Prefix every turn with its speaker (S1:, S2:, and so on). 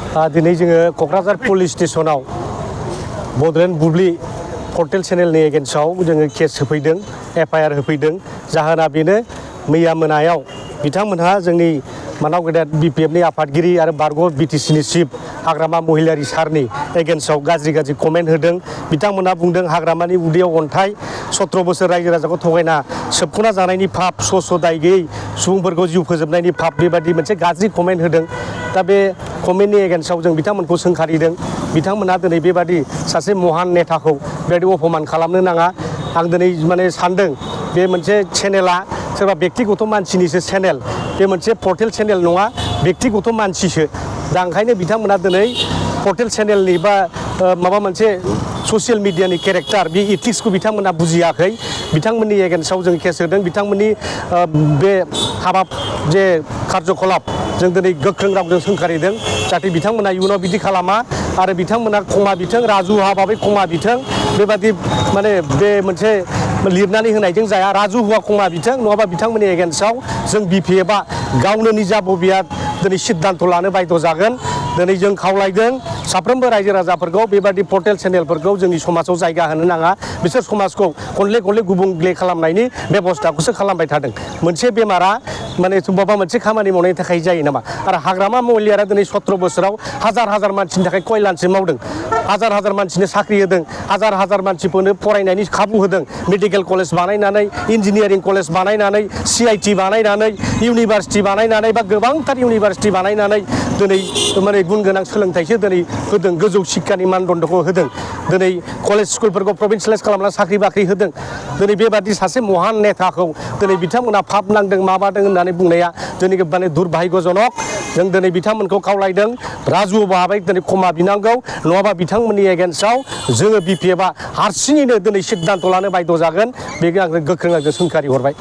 S1: दिनै जोङो क'क्राझार पुलिस स्टेशनाव बड'लेण्ड बुब्लि पर्टेल चेनेलनि एगेन्स्टआव जोङो केस होफैदों FIR होफैदों जाहोना बेनो मैया मोनायाव बिथांमोनहा जोंनि मानाव गेदेर BPFनि आफादगिरि आरो बारग' BTCनि चिफ हाग्रामा महिलारी सारनि एगेन्स्टआव गाज्रि कमेन्ट होदों बिथांमोनहा बुंदों हाग्रामानि उदैयाव अन्थाइ 17 बोसोर रायजो राजाखौ थगायना सोबख'ना जानायनि फाप स' दाय गैयै सुबुंफोरखौ जिउ फोजोबनायनि फाप बेबादि मोनसे गाज्रि कमेन्ट होदों दा बे कमेन्टनि एगेन्स्टआव जों बिथांमोनखौ सोंखारिदों बिथांमोनहा दिनै बेबादि सासे महान नेताखौ बेबायदि अपमान खालामनो नाङा आं दिनै माने सानदों बे मोनसे चेनेला सोरबा बेक्तिगत मानसिनिसो चेनेल बे मोनसे पर्टेल चेनेल नङा बेक्तिगत मानसिसो दा ओंखायनो बिथांमोना दिनै पर्टेल चेनेलनि बा माबा मोनसे ससियेल मिडियानि केरेक्टार बे इथिक्सखौ बिथांमोना बुजियाखै बिथांमोननि एगेन्स्टआव जों केस होदों बिथांमोननि बे हाबा जे कार्यकलाप जों दिनै गोख्रों रावजों सोंखारिदों जाहाथे बिथांमोना इयुनाव बिदि खालामा आरो बिथांमोना क्षमा बिथों राजु हाबाबै क्षमा बिथों बेबादि माने बे मोनसे लिरनानै होनायजों जाया राजु हुआ क्षमा बिथों नङाबा बिथांमोननि एगेन्स्टआव जों BPFआ गावनो निजा बबिया दिनै सिद्धान्त लानो बायद' जागोन दिनै जों खावलायदों साफ्रोमबो रायजो राजाफोरखौ बेबादि पर्टेल चेनेलफोरखौ जोंनि समाजाव जायगा होनो नाङा बिसोर समाजखौ खनले गुबुंले खालामनायनि बेबस्थाखौसो खालामबाय थादों मोनसे बेमारा माने माबा मोनसे खामानि मावनायनि थाखाय जायो नामा आरो हाग्रामा महिलारीआ दिनै 17 बोसोराव हाजार मानसिनि थाखाय कल्याणसो मावदों हाजार मानसिनो साख्रि होदों हाजार मानसिफोरनो फरायनायनि खाबु होदों मेडिकेल कलेज बानायनानै इन्जिनियारिं कलेज बानायनानै CIT बानायनानै इउनिभार्सिटि बानायनानै बा गोबांथार इउनिभार्सिटि बानायनानै दिनै माने गुन गोनां सोलोंथाइसो दिनै होदों गोजौ शिक्षानि मानदण्डखौ होदों दिनै कलेज स्कुलफोरखौ प्रभिन्सियेलाइज खालामना साख्रि बाख्रि होदों दिनै बेबादि सासे महान नेताखौ दिनै बिथांमोना फाप नांदों माबादों होननानै बुंनाया जोंनि माने दुर्भाग्यजनक जों दिनै बिथांमोनखौ खावलायदों राजु भाबै दिनै क्षमा बिनांगौ नङाबा बिथांमोननि एगेन्स्टआव जोङो BPFआ हारसिङैनो दिनै सिद्धान्त लानो बायद' जागोन बेखौ आं गोख्रों सोंखारि हरबाय